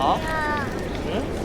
あ？ん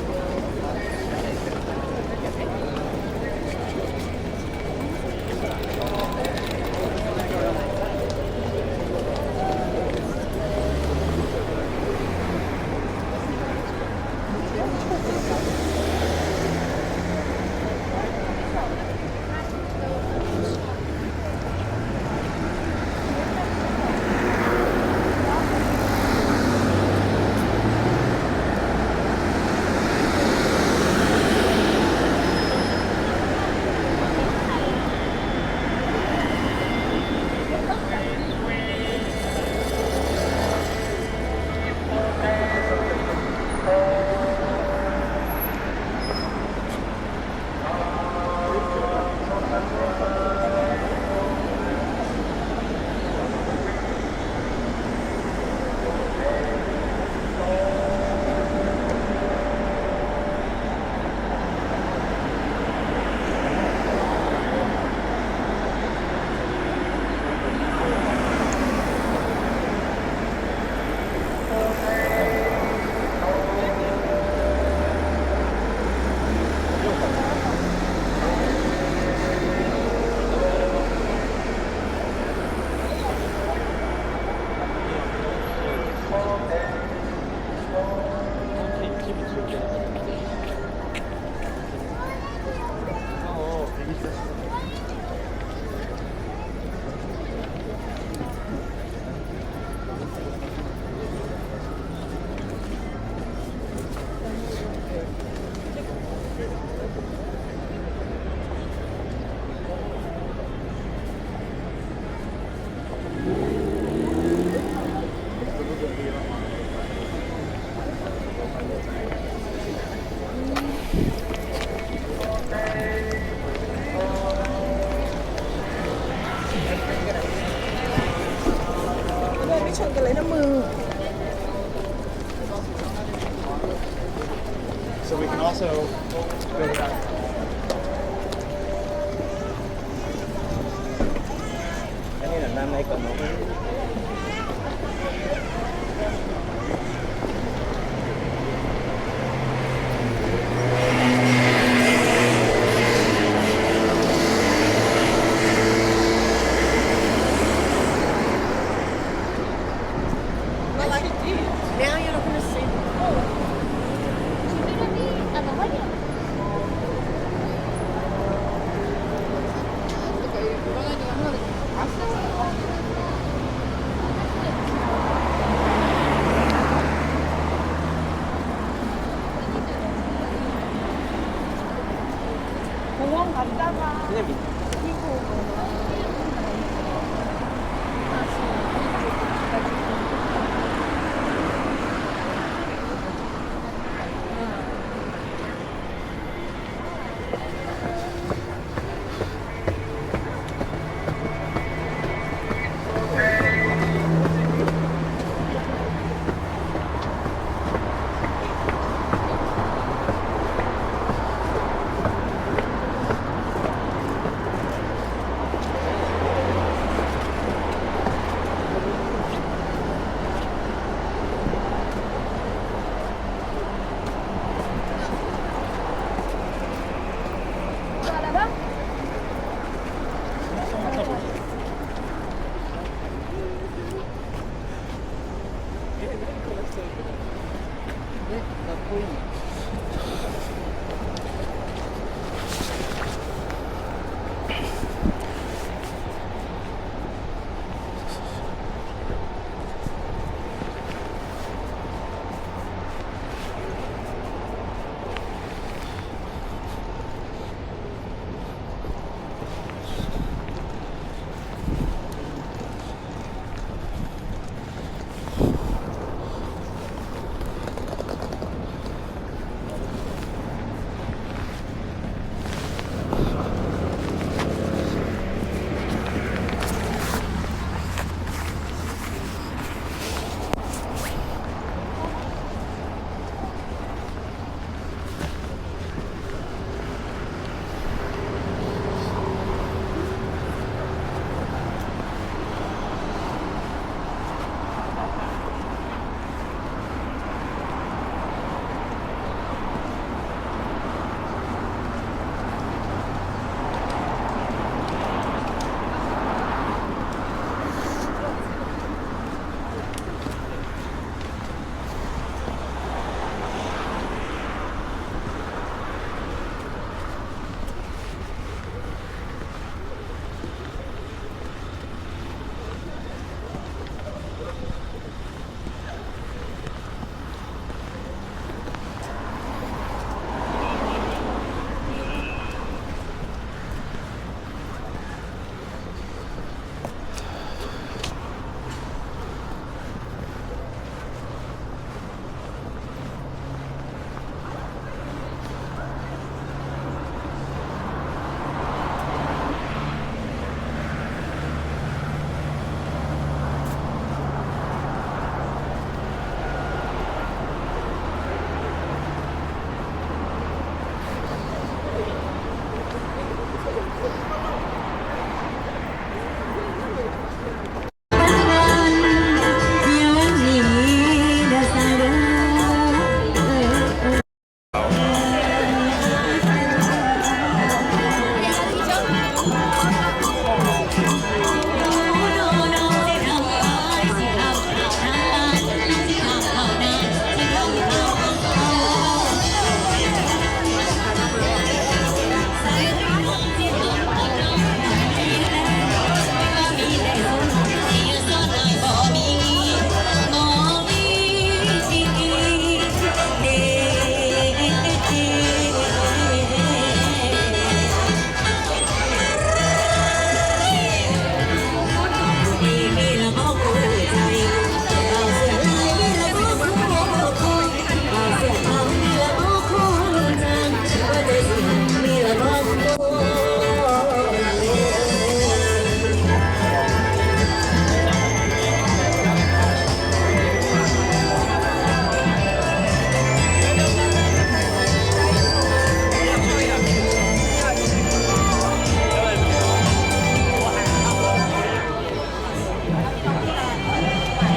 ？So we can also go back. ອັນນີ້ນະ ນ້ຳໃນກະໝໍ້.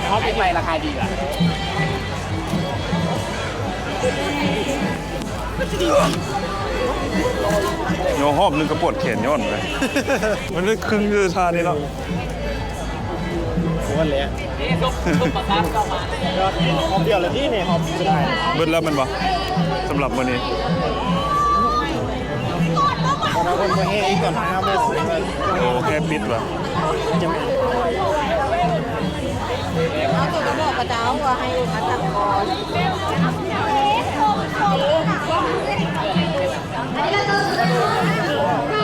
ຮອບໃໝ່ລາຄາດີກວ່າ ຍໍຮອບໜຶ່ງກໍປວດແຂນຍ້ອນ ມັນໄດ້ຄຶ່ງຢູ່ທ່ານີ້ເນາະ. ໝົດແລ້ວ ຮອບດຽວແລ້ວນີ້ ຮອບສຸດທ້າຍ ເບິດແລ້ວແມ່ນບໍ່? ສຳລັບມື້ນີ້ ເພິ່ນບໍ່ແຫ່ອີກຕອນຫ້າໂມງ ໂອ້ ແຫ່ປິດວ່າ ເຮົາກໍບອກເຂົາເຈົ້າວ່າໃຫ້ລົງມາທັງກ່ອນ.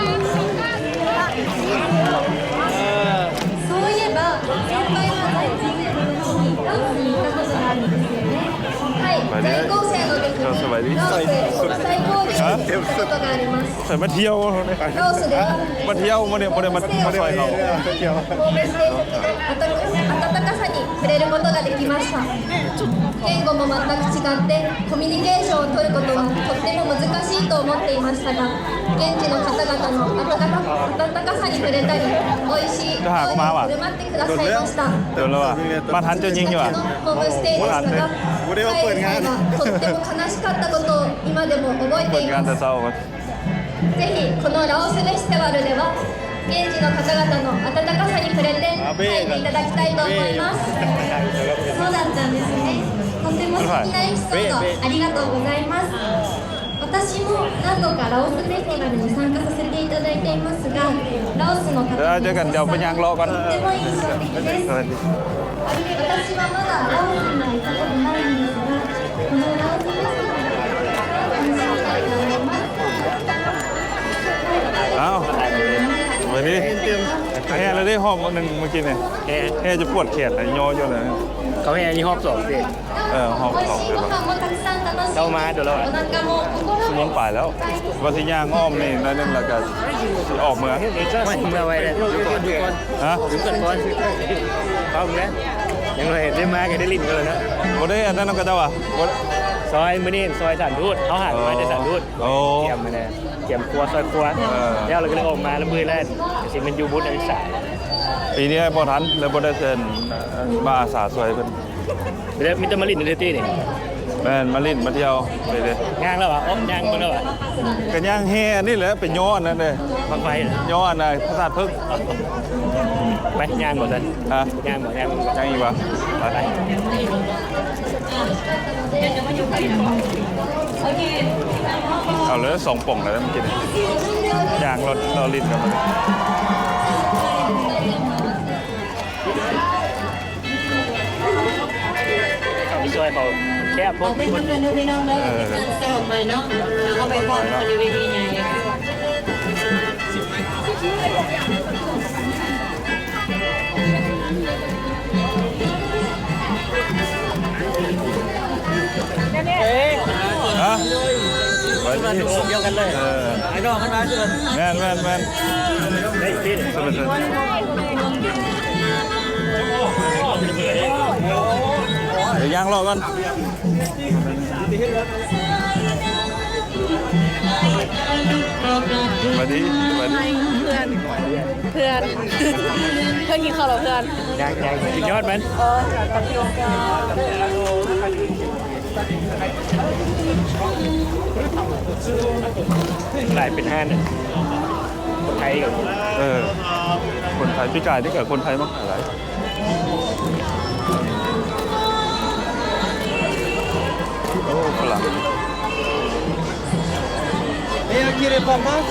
はい、在校生の時にラオスで国際交流に行ったことがあります。 ໃສ່ມາທ່ຽວ ラオスでは ມາທ່ຽວ ບໍ່ໄດ້ ບໍ່ໄດ້ມາ ມາຊ່ອຍເຂົາ ໂຮມສະເຕຍの時のあたか温かさに触れることができました。言語も全く違って、コミュニケーションを取ることはとっても難しいと思っていましたが、現地の方々の温か温かさに触れたり、美味しい料理に振る舞ってくださいました。 ໂດນແລ້ວວ່າ ມາທັນເຈົ້າຍິງຢູ່ວ່າ 私たちのホームステイでしたが、 ບໍ່ໄດ້ມາເປີດງານ とっても悲しかったことを今でも覚えています。 ເປີດງານແຕ່ເຊົ້າ ぜひこのラオスフェスティバルでは現地の方々の温かさに触れて、あ、帰っていただきたいと思います。そうだったんですね。とても素敵なエピソード、ありがとうございます。私も何度かラオスフェスティバルに参加させていただいていますが、ラオスの方の優しさ、とっても印象的です。私はまだラオスには行ったことないんですが、 ເອົ້າ ບາດນີ້ ແຮ່ແລ້ວເດ້ ຮອບໜຶ່ງມື້ກີ້ນີ້ ແຮ່ ແຮ່ຈົນປວດແຂນ ຍໍຢູ່ເລີຍ ເຂົາແຮ່ນີ້ຮອບສອງເດ້ ເອີ ຮອບສອງເດ້ ເຈົ້າມາໂດນແລ້ວ ຊົ່ວໂມງປາຍແລ້ວ ວ່າຊິຍ່າງອ້ອມນີ້ໜ້ອຍໜຶ່ງ ແລ້ວກໍຊິອອກເມືອງ ເມືອໄວເດ້ ຢູ່ກ່ອນ ຢູ່ກ່ອນ ຮະ ຢູ່ກ່ອນ ເອົາແລ້ວ ຍັງໄດ້ມາກໍໄດ້ຫຼິ້ນກັນເລີຍເນາະ ບໍ່ໄດ້ອັນນັ້ນນຳເຂົາເຈົ້າຫວາ ບໍ່ ຊອຍ ມື້ນີ້ຊອຍສະຖານທູດ ເຮົາຫາມາແຕ່ສະຖານທູດ ໂອ້ ຕຽມຫັ້ນນະ ຕຽມຄົວ ຊອຍຄົວ ເອີ ແລ້ວເຮົາກໍເລີຍອອກມາລະມື້ແລ້ວ ຊິແມ່ນຢູ່ບຸດອາວິສາ ປີນີ້ບໍ່ທັນ ເລີຍບໍ່ໄດ້ເຊີນ ເອີ ມາອາສາຊ່ວຍເພິ່ນ ມີແຕ່ ມີແຕ່ມາຫຼິ້ນເດຕິນີ້ ແມ່ນ ມາຫຼິ້ນມາທ່ຽວນີ້ເດ້ ຍ່າງແລ້ວຫວາ ອອກຍ່າງເບິ່ງແລ້ວຫວາ ກໍຍ່າງແຮ່ອັນນີ້ແຫຼະ ໄປຍໍອັນນັ້ນເດ້ ບັ້ງໄຟ ຍໍອັນນັ້ນ ພະທາດເຜິ້ງ ໄປ ຍ່າງບໍ່ຊັ້ນ ຮະ ຍ່າງບໍ່ ຍ່າງບໍ່ ຍ່າງອີກຫວາ ໄປ ໄປ ເອົາເລີຍ ສອງປ່ອງແລ້ວເມື່ອກີ້ນີ້ ຍ່າງເລາະ ເລາະຫຼິ້ນກັນມາເລີຍ ເອົາໄປຊ່ວຍເຂົາແຄບໂພດ ເອີ ເຂົ້າໄປເວົ້າຢູ່ເວທີໃຫຍ່ ຮະ ໄປທີ່ ດຽວກັນເລີຍ ເອີ ໄອ້ນ້ອງມັນມາເດີ ແມ່ນໆໆ ໄດ້ອີກທີໜຶ່ງ ດຽວຍ່າງເລາະກ່ອນ. ສະບາຍດີ ສະບາຍດີ ເພື່ອນ ເພື່ອນ ເພື່ອນກິນເຂົ້າແລ້ວເພື່ອນ ຍັງ ຍັງ ສຸດຍອດມັນ ເອີ ຫຼາຍເປັນຮ້ານ ຄົນໄທກໍ ເອີ ຄົນໄທ ປີກາຍນີ້ກໍຄົນໄທມາຂາຍຫຼາຍ. ໂອ້ ຝຣັ່ງ. E aquí de papas?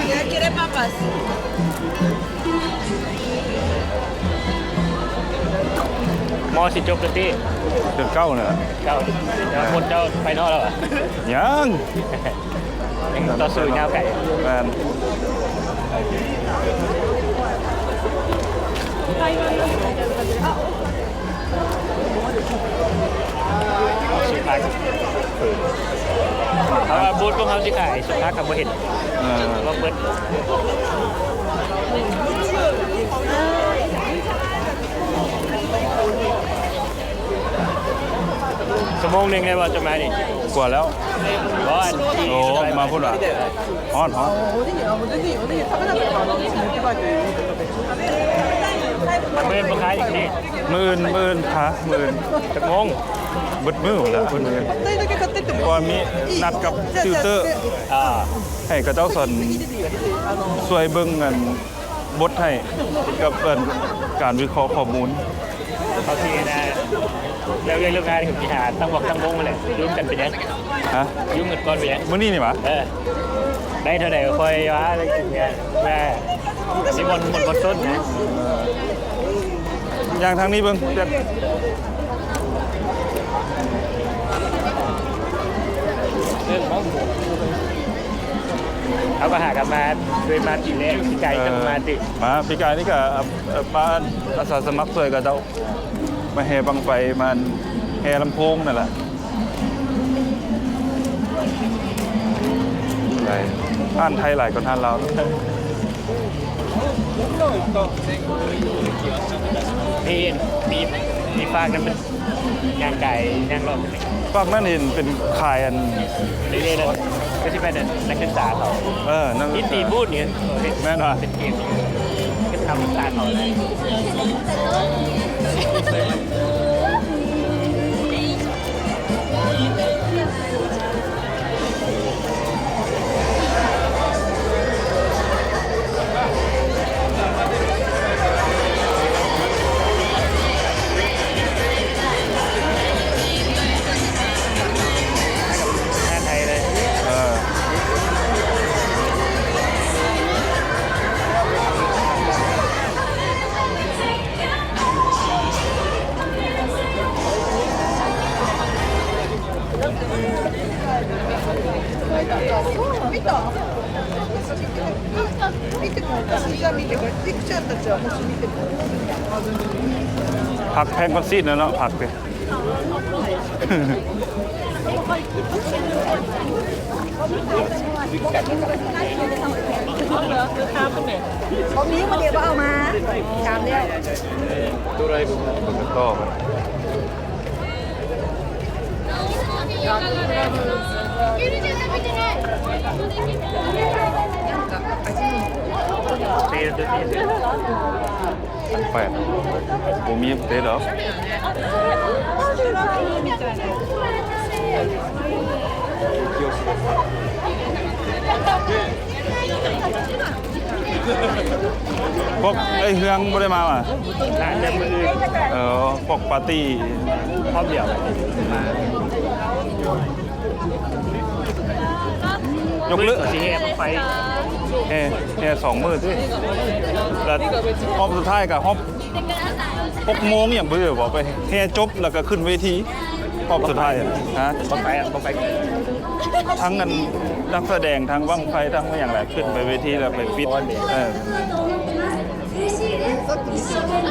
E aquí de papas. ມໍຊິຈົບແລ້ວຕິ? ເດືອນເກົ້ານະ. ເກົ້າ ແຕ່ວ່າຄົນເຈົ້າໄປນອກແລ້ວຫວາ? ຍັງ. ຍັງຕໍ່ສູ້ຍາວໄກ. ແມ່ນ. ເອົາສຸພາກ ເພາະວ່າບູດພວກເຮົາຊິຂາຍສຸພາກກໍບໍ່ເຫັນ. ເອີ ວ່າເບິດ. ຊົ່ວໂມງໜຶ່ງໄດ້ບໍ່ຈະມານີ້? ກວ່າແລ້ວ. ບໍ່ ອັນທີ່ ໂອ້ ມາພຸ້ນຫວາ? ຮ້ອນ ຮ້ອນ. ມື້ອື່ນບໍ່ຂາຍອີກນີ້? ມື້ອື່ນ ມື້ອື່ນຫາ ມື້ອື່ນ. ຈັກໂມງ? ເບິດມື້ພຸ້ນແຫຼະ ເບິດມື້. ເພາະວ່າມີນັດກັບຕິວເຕີ ອ່າ ໃຫ້ເຂົາເຈົ້າສອນ ຊ່ວຍເບິ່ງອັນ ບົດໃຫ້ກັບ ເອີ ການວິເຄາະຂໍ້ມູນ. ເຂົາຊິນະ ແລ້ວເລື່ອງງານກໍຊິຫາຕັ້ງວອກຕັ້ງວົງຫັ້ນແຫຼະ. ຢຸດກັນເປັນຫຍັງ? ຮະ? ຢຸດກັນກ່ອນເປັນຫຍັງ? ມື້ນີ້ນີ້ຫວາ? ເອີ ໄດ້ເທົ່າໃດກໍຄ່ອຍວ່າ ແລ້ວກິນເບຍ ມີບ່ອນ ບ່ອນ ບ່ອນສົນນະ. ເອີ ຍ່າງທາງນີ້ເບິ່ງ. ເຮົາກໍຫາກັນມາ ເຄີຍມາປີແລກ ປີກາຍ ເອີ ຈະມາຕິ ມາ ປີກາຍນີ້ກໍ ເອີ ມາອາສາສະໝັກຊ່ວຍເຂົາເຈົ້າ ມາແຫ່ບັ້ງໄຟ ມາ ແຫ່ລຳໂພງນັ້ນແຫຼະ. ໄດ້ ຮ້ານໄທຫຼາຍກວ່າຮ້ານລາວ. ເຫັນ ມີ ມີຟາກນັ້ນມັນຍ່າງກາຍຍ່າງລອບ ຟາກນັ້ນເຫັນເປັນຂາຍອັນ ເລື້ອຍໆ ນັ້ນ ກໍຊິແມ່ນອັນນັກສຶກສາເຂົາ. ເອີ ນັກສຶກສາ ອິນດີ້ບູດນີ້ ແມ່ນຫວາ? ເປັນເກມ ເປັນນັກສຶກສາເຂົາ. ງານໄທເລີຍ ເອີ. ຜັກແພງກວ່າຊີ້ນແລ້ວເນາະ ຜັກເດ. ບໍ່ມີ ມື້ດຽວບໍ່ເອົາມາ ກາມແລ້ວ. ແປດ ບໍ່ມີເຕະດອກ. ພວກເອື້ອຍເຮືອງບໍ່ໄດ້ມາຫວາ? ໜ້າຈະມື້ອື່ນ. ເອີ ພວກປາຕີ້ ຮອບດຽວມາ. ຍົກເລີກ ຊິແຫ່ໄຟ ແຫ່ ແຫ່ສອງມື້ຕິ ແລ້ວຮອບສຸດທ້າຍກໍຮອບຫົກໂມງຫຍັງບໍ່ຮູ້ ໄປແຫ່ຈົບແລ້ວກໍຂຶ້ນເວທີຮອບສຸດທ້າຍ. ຮະ ບັ້ງໄຟ ບັ້ງໄຟ ທັງອັນນັກສະແດງ ທັງບັ້ງໄຟ ທັງຫຍັງແຫຼະ ຂຶ້ນໄປເວທີແລ້ວໄປປິດ. ເອີ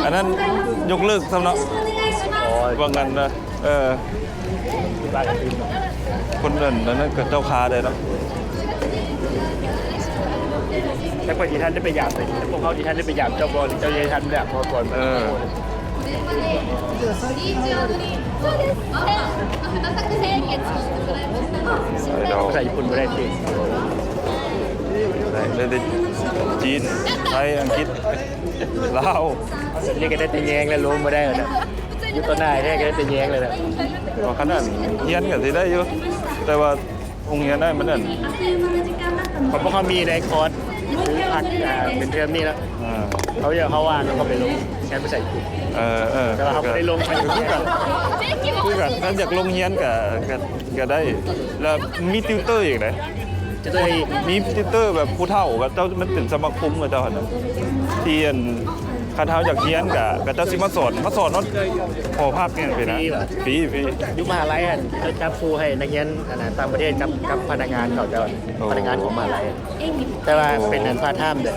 ອັນນັ້ນຍົກເລີກຊ້ຳເນາະ ວ່າງນັ້ນນະ. ເອີ ຄົນນັ້ນ ນັ້ນກໍເຈົ້າຄາໄດ້ເນາະ. ແຕ່ຂ້ອຍຊິທັນໄດ້ໄປຢາມເລີຍ ພວກເຮົາຊິທັນໄດ້ໄປຢາມເຈົ້າບໍ່ ຫຼືເຈົ້າຊິທັນຢາມເຮົາກ່ອນ? ເອີ ພາສາຍີ່ປຸ່ນບໍ່ໄດ້ຕິ ໄດ້ ໄດ້ແຕ່ຈີນ ໄທ ອັງກິດ ລາວ. ນີ້ກໍໄດ້ແຕ່ແຍງແລ້ວ ລົມບໍ່ໄດ້ແລ້ວນະ. ຢູ່ຕໍ່ໜ້າແທ້ກໍໄດ້ແຕ່ແຍງເລີຍແຫຼະ. ວ່າຂະໜາດຮຽນກໍຊິໄດ້ຢູ່ ແຕ່ວ່າໂຮງຮຽນນັ້ນມັນນັ້ນ ເພາະພວກເຮົາມີໄດ້ຄອດຄູພັກ ອ່າ ເປັນເທີມນີ້ເນາະ. ອ່າ ເຮົາຢາກ ເຮົາວ່າເຮົາກໍໄປລົງຮຽນພາສາຍີ່ປຸ່ນ. ເອີ ເອີ ແຕ່ວ່າເຮົາບໍ່ໄດ້ລົງໄປ ຄືກັນ ຄືກັນ ຄັນຢາກລົງຮຽນກໍ ກໍ ກໍໄດ້ ແລ້ວມີຕິວເຕີອີກເດ້. ຕິວເຕີອີກ ມີຕິວເຕີແບບຜູ້ເຖົ້າ ເຂົາເຈົ້າ ມັນເປັນສະມາຄົມເຂົາເຈົ້າຫັ້ນນະ ທີ່ອັນ ຄັນເຮົາຢາກຮຽນກະ ເຂົາເຈົ້າຊິມາສອນ ມາສອນຮອດຫໍພັກຫຍັງຊີ້ນະ. ຟຣີຫວາ? ຟຣີ ຟຣີ. ຢູ່ມະຫາໄລຫັ້ນ ເຂົາຈັບຄູ່ໃຫ້ນັກຮຽນ ອັນນ່າ ຕ່າງປະເທດກັບ ກັບພະນັກງານເຂົາເຈົ້າ ໂອ້ ພະນັກງານຂອງມະຫາໄລ. ແຕ່ວ່າເປັນອັນພາດທາມເດ້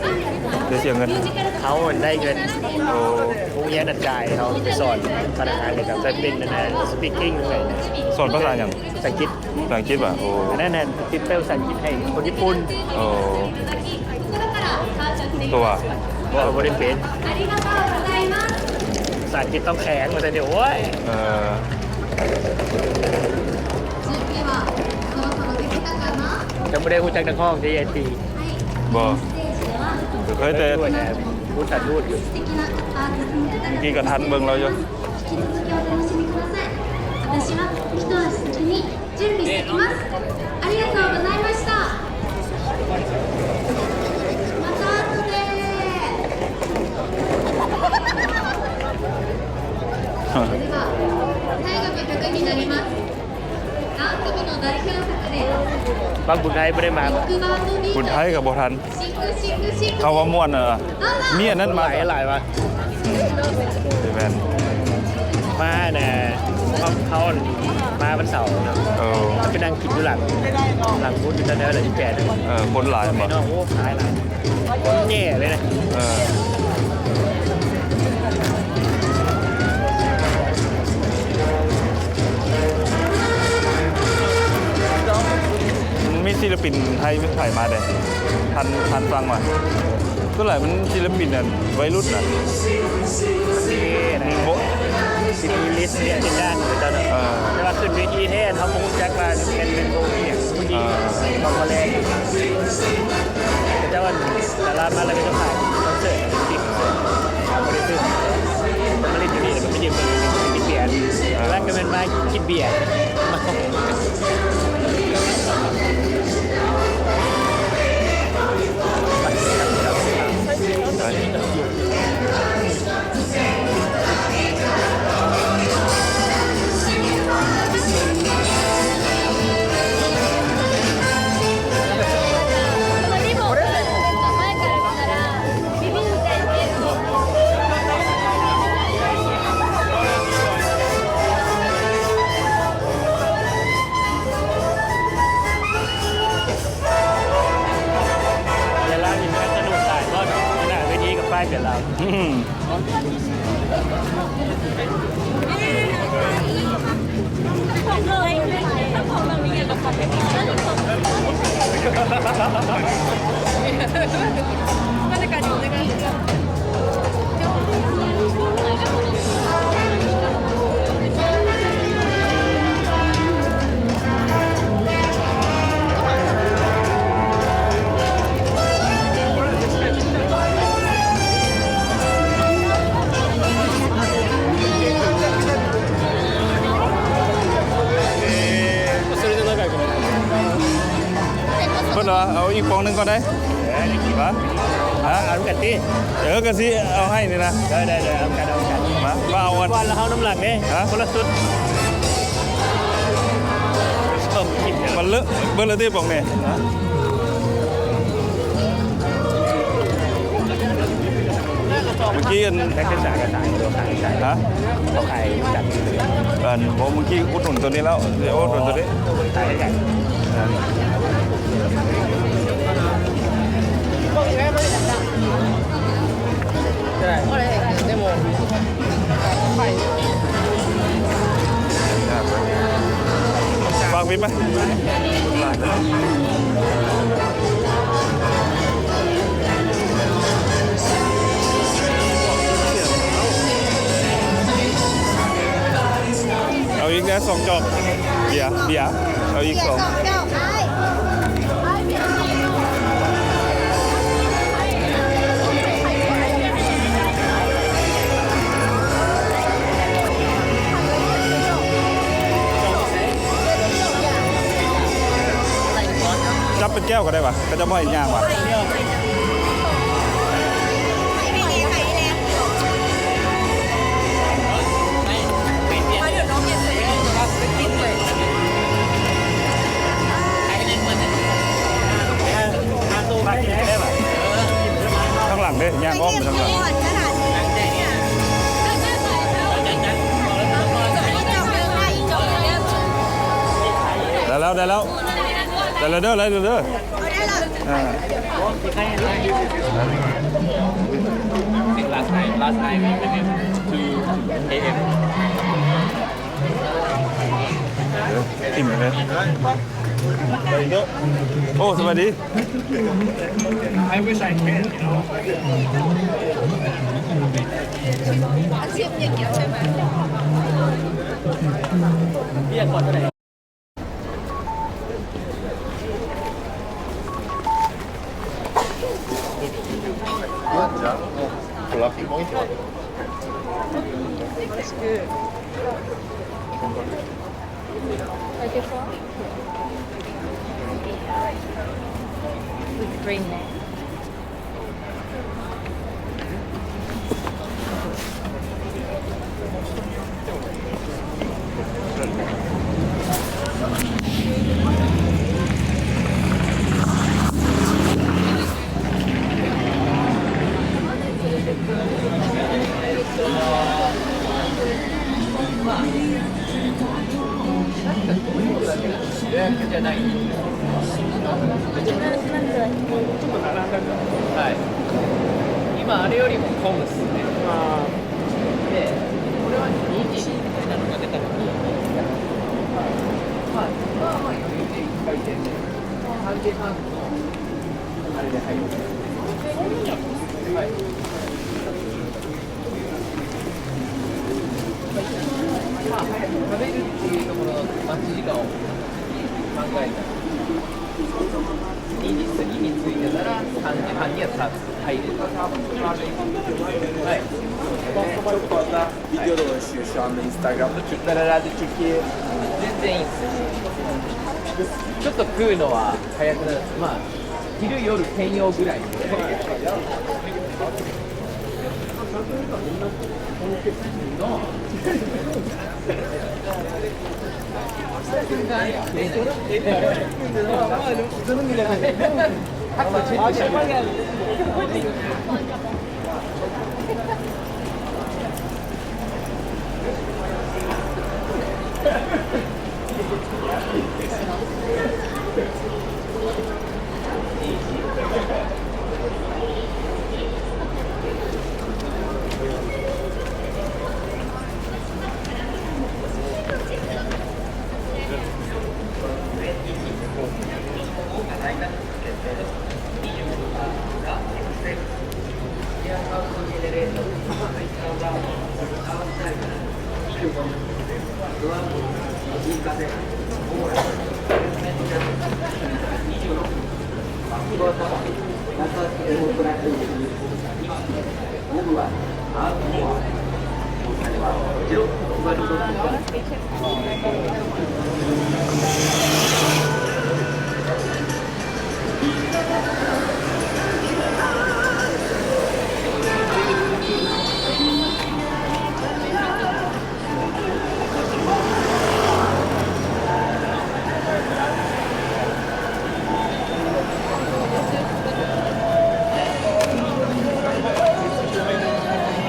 ໄດ້ເສຍເງິນ. ເຂົາໄດ້ເງິນ. ໂອ້ ໂຮງຮຽນອັນຈ່າຍ ເຮົາໄປສອນພະນັກງານເຂົາເຈົ້າ ແຕ່ເປັນອັນນ່າ ສະປີກກິ້ງ ສອນພາສາຫຍັງ? ພາສາອັງກິດ. ພາສາອັງກິດຫວາ? ໂອ້ ອັນນັ້ນແມ່ນຕິດແປພາສາອັງກິດໃຫ້ຄົນຍີ່ປຸ່ນ. ໂອ້ ຕົວະ ບໍ່ ບໍ່ໄດ້ເປັນ ພາສາອັງກິດຕ້ອງແຂງວ່າຊັ້ນເດ. ໂອ້ຍ ເອີ ຈະບໍ່ໄດ້ຮູ້ຈັກນັກຮ້ອງ ເຈໄອທີ ບໍ່ ເຄີຍແຕ່ ຮູ້ຈັກ ຮູ້ຢູ່ ກີ້ກໍທັນເບິ່ງລາວຢູ່. 私は一足先に準備してきます。ありがとうございました。また後で。それでは、最後の曲になります。何組の代表作で、 ບັກບຸນໄທບໍ່ໄດ້ມາ ロックバンド ບຸນໄທກໍບໍ່ທັນ. ເຂົາວ່າມ່ວນ ເອີ ມີອັນນັ້ນມາ ຫຼາຍ ຫຼາຍວ່າ ອືມ ແມ່ນ ມາແນ່ ເຂົາ ເຂົາມາວັນເສົາເນາະ. ເອີ ໄປນັ່ງກິນຢູ່ຫຼັງ ຫຼັງບູດຢູ່ແຖວທີ່ແປດ. ເອີ ຄົນຫຼາຍບໍ່? ໂອ້ ຫຼາຍ ຫຼາຍ ແຍ່ເລີຍນະ. ເອີ. ປິນໄທເປັນໃຜມາແດ່? ທ່ານ ທ່ານຟັງວ່າ ສ່ວນຫຼາຍມັນສິລະປິນອັນໄວລຸ້ນນະ. ມີ ມີ ໂອ້ ຊິມີລິສເຮັດເປັນດ້ານຂອງເຈົ້າເນາະ. ເອີ ແຕ່ວ່າຂຶ້ນເວທີແທ້ ເຮົາບໍ່ຮູ້ຈັກວ່າແມ່ນ ແມ່ນວົງອີ່ຫຍັງ. ເມື່ອກີ້ ເອີ ເຂົາກໍແລງ ເຂົາເຈົ້າອັນ ດາລາມາແລ້ວກໍຈະຂາຍຄອນເສີດ ເຮົາບໍ່ໄດ້ຊື້ ມາຫຼິ້ນຢູ່ນີ້ ແລ້ວກໍໄປຢືມເຂົາກິນເບຍ ແລ້ວກໍແມ່ນມາກິນເບຍ. ແລະລາວນີ້ມັນກະໂດດຫຼາຍເນາະ ໜ້າເວທີກັບປ້າຍເປັນລາວ. ເພິ່ນວ່າເອົາອີກປ່ອງໜຶ່ງກ່ອນໄດ໋. ຮະ? ເອົານຳກັນຕິ. ເອີ ກະຊິເອົາໃຫ້ນີ້ນະ. ໄດ້ໆໆ ເອົາກັນ ເອົາກັນ. ມາ ມາເອົາອັນ ກ່ອນລະເຮົານຳຫຼັງເດ້. ຮະ? ຄົນລະຊຸດ. ມັນເລີະເບິດລະຕິປ່ອງນີ້. ເມື່ອກີ້ອັນ ແພັກເກັດສາກະສາຍ ຫຼືວ່າຂາຍໃສ່? ຮະ? ເຂົາຂາຍຈັດ. ອັນ ບໍ່ ເມື່ອກີ້ອຸດໜູນໂຕນີ້ແລ້ວ ຊິອຸດໜູນໂຕນີ້. ຂາຍໃຫ້ກັນ. ເອີ. ຝາກບິນໄປ. ເອົາອີກແດ່ສອງຈອກ. ເບຍ ເບຍ ເອົາອີກສອງ. ຈັບເປັນແກ້ວກໍໄດ້ຫວາ? ເຂົາເຈົ້າບໍ່ໃຫ້ຍ່າງຫວາ? ທາງຫຼັງເດ້ ຍ່າງອ້ອມໄປທາງຫຼັງ. ໄດ້ແລ້ວ ໄດ້ແລ້ວ ໄດ້ແລ້ວເດີ ໄດ້ແລ້ວເດີ. ອ່າ Last night, last night we went in two A M. ເອີ ອີ່ມເລີຍ. ໂອ້ ສະບາຍດີ. I wish I can, you know. はい。今あれよりも混むっすね。あー。で、これはにじみたいなのが出た時に、まあ、まあまあ余裕で一回で、さんじあれで入る。はい。まあ、早く食べるっていうところの待ち時間を考えたら、にじ過ぎに着いてたら、さんじはんには入れる。はい。 Videoda şu an Instagram'da Türkler herhalde Türkiye. 全然いいです。ちょっと食うのは早くなる。まあ、昼夜兼用ぐらい。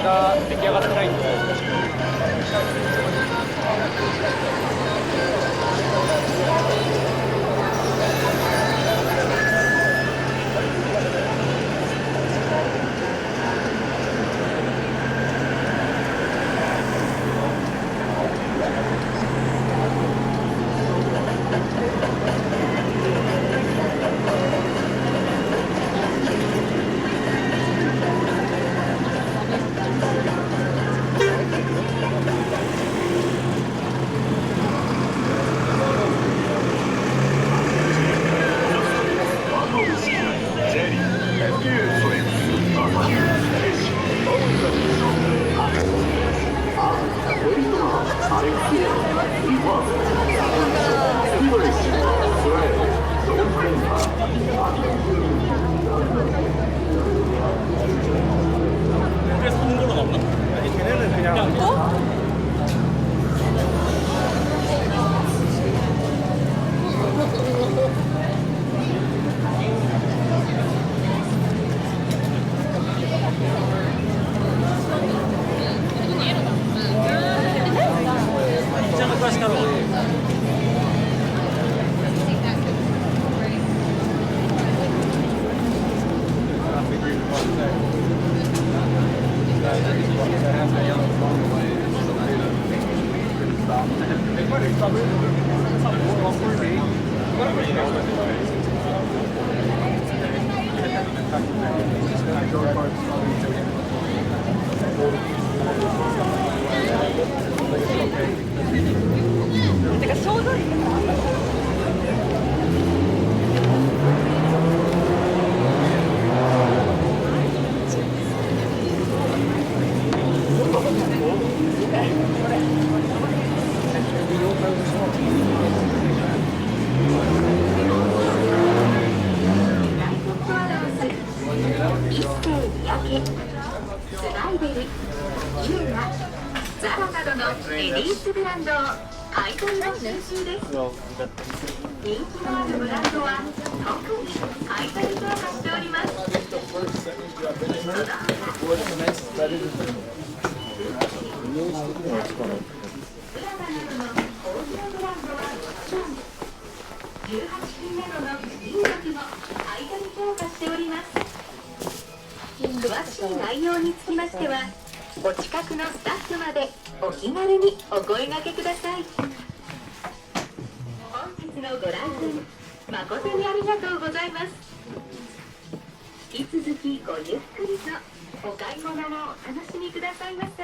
が出来上がってないんですよ。スバイベル、ピューマ、ザラなどのレディースブランドを買い取りを進行です。人気のあるブランドは特に買い取り強化しております。その他、ブランドなどの高級ブランドはもちろん、じゅうはち金などの貴金属も買い取り強化しております。詳しい内容につきましては、お近くのスタッフまでお気軽にお声掛けください。本日のご来店誠にありがとうございます。引き続きごゆっくりとお買い物をお楽しみくださいませ。